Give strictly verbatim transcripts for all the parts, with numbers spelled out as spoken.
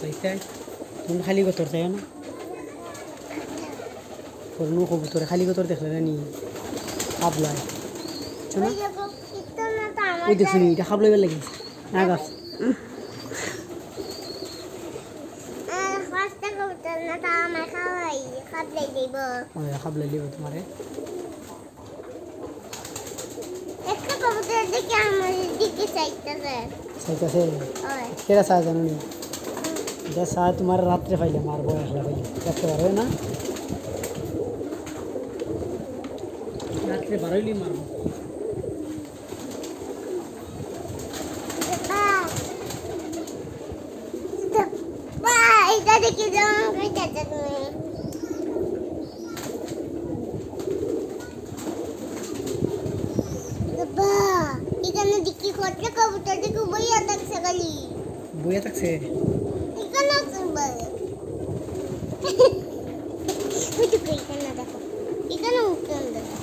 তাই তাই? তুমি খালি কতর চাইও না? কোনো কবুতরে খালি কতর দেখলে না নি? খাবলায়। শোনো? ওই দেখো, এটা খাবলাইবার লাগে। না গাছ। আর পাঁচটা কবুতর না, তা আমার খাওয়াই, খাবলাই দিব। ওই খাবলাই দিব তোমারে। একটা কবুতর দেখে আমার দিকে চাইতেছে। চাইতেছে? ওই। কেরা চা জানো নি? এটা চা তোমার রাত্রে পাইলে মারবো, একলা পাইলে। রাত্রে বার হয় না? রাত্রে বার হইলে মারবো। বাবা, এটা দেখে জমা করে যাচ্ছে তুমি। বাবা, এখানে দেখি কত কবুতর দেখি বইয়া থাকছে খালি। বইয়া থাকছে? এখানে আছে বলে। ওই তো এখানে দেখো, এখানে উঠলাম দেখো।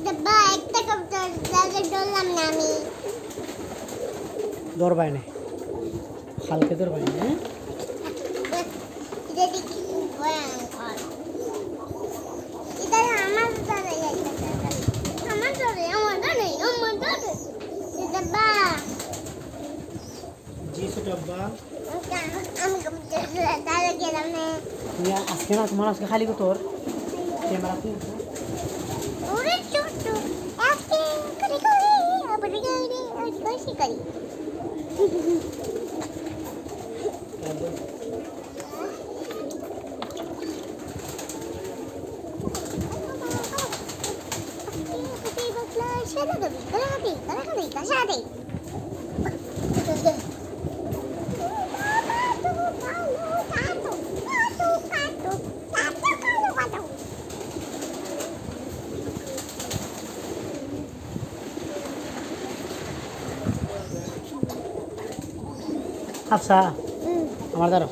বাবা, একটা কবুতর জায়গায় ধরলাম না আমি। ধরবায় না, কালকে ধরবায় না, হ্যাঁ? এটা দেখি ভয়ঙ্কর। এটা আমার ধরে, আমার ধরে, আমার ধরে, আমার ধরে। এটা বা জি, ছোট আব্বা। আমি তাহলে গেলাম না। তুমি আজকে না, তোমার আজকে খালি কতর ক্যামেরা তুলছো। ওরে ছোট, আজকে করে করে, আবার করে, আবার করে শিকারি। সাদা দেবী, সাদা দেবী, সাদা দেবী। আচ্ছা, আমার ধরো।